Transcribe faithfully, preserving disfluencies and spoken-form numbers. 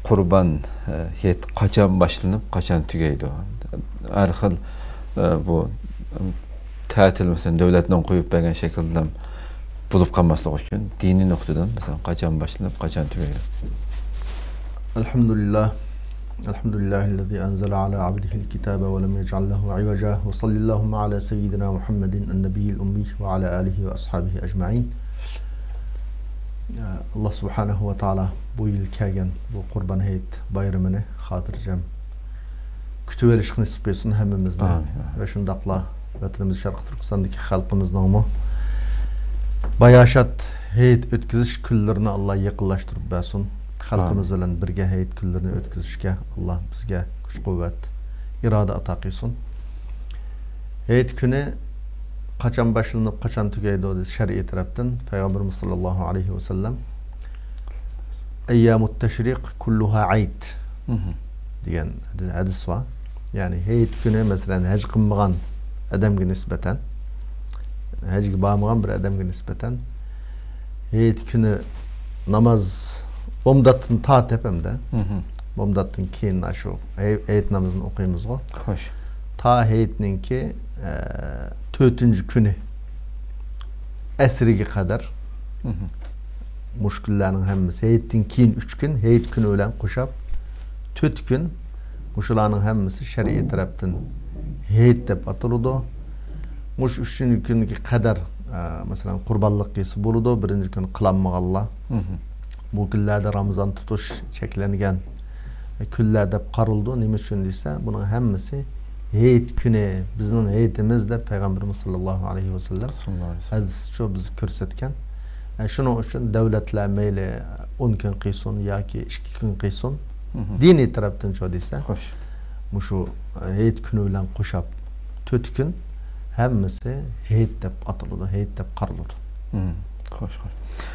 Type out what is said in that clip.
قۇربان، ئە، ھېيت قاچان باشلىنىپ، قاچان تۈگەيدۇ؟ ھەر خىل، ئە، بۇ، ئە، تەتىل، مەسىلەن، دۆلەتنىڭ قويۇپ بەرگەن شەكلىدە بولۇپ قالماسلىقى ئۈچۈن دىنىي نۇقتىدىن، مەسىلەن، قاچان باشلىنىپ، قاچان تۈگەيدۇ؟ الحمد لله. الحمد لله الذي أنزل على عبده الكتاب ولم يجعل له عوجا. وصل اللهم على سيدنا محمد النبي الأمي وعلى آله وأصحابه أجمعين. ئاللا سۇبھانەھۇ ۋە تائالا بۇ يىل كەلگەن بۇ قۇربان ھېيت بايرىمىنى خاتىرجەم كۈتۈۋېلىشقا نېسىپ قىلسۇن ھەممىمىزنى. ئامىن. ۋە شۇنداقلا ۋەتىنىمىز شەرقىي تۈركىستاندىكى خەلقىمىزنىڭمۇ باياشات ھېيت ئۆتكۈزۈش كۈنلىرىنى ئاللا يېقىنلاشتۇرۇپ بەرسۇن. خەلقىمىز بىلەن بىرگە ھېيت كۈنلىرىنى ئۆتكۈزۈشكە ئاللا بىزگە كۈچ-قۇۋۋەت، ئىرادە ئاتا قىلسۇن. ھېيت كۈنى قاچان باشلىنىپ، قاچان تۈگەيدۇ دېسە، شەرئىي تەرەپتىن پەيغەمبىرىمىز ساللاللاھۇ ئەلەيھى ۋەسەللەم، «أيام التشريق كلها عيد» دېگەن ھەدىس بار. يەنى ھېيت كۈنى، مەسىلەن، ھەج قىلمىغان ئادەمگە نىسبەتەن، ھەجگە بارمىغان بىر ئادەمگە نىسبەتەن، ھېيت كۈنى ناماز بومداتتىن تارتىپ ھەمدە بومداتتىن كېيىن شۇ ھېيت نامىزىنى ئوقۇيمىزغۇ. خوش. تا ھېيتنىڭكى، ئە، تۆتىنچى كۈنى ئەسىرگە قەدەر مۇشۇ كۈنلەرنىڭ ھەممىسى، ھېيتتىن كېيىن ئۈچ كۈن، ھېيت كۈنى بىلەن قوشاپ تۆت كۈن، مۇشۇلارنىڭ ھەممىسى شەرئىي تەرەپتىن ھېيت دەپ ئاتىلىدۇ. مۇشۇ ئۈچىنچى كۈنگە قەدەر، ئە، مەسىلەن، قۇربانلىق قىلسا بولىدۇ، بىرىنچى كۈنى قىلالمىغانلار. بۇ كۈنلەردە رامىزان تۇتۇش چەكلەنگەن كۈنلەر دەپ قارىلىدۇ. نېمە ئۈچۈن دېسە، بۇنىڭ ھەممىسى ھېيت كۈنى، بىزنىڭ ھېيتىمىز دەپ پەيغەمبىرىمىز ساللاللاھۇ ئەلەيھى ۋەسەللەم ھەدىسىچۇ بىزگە كۆرسەتكەن. ئە، شۇنىڭ ئۈچۈن دۆلەتلەر مەيلى ئون كۈن قىلسۇن ياكى ئىككى كۈن قىلسۇن، دىنىي تەرەپتىنچۇ دېسە، خوش، مۇشۇ ھېيت كۈنى بىلەن قوشاپ تۆت كۈن ھەممىسى ھېيت دەپ ئاتىلىدۇ، ھېيت دەپ قارىلىدۇ. خوش، خوش.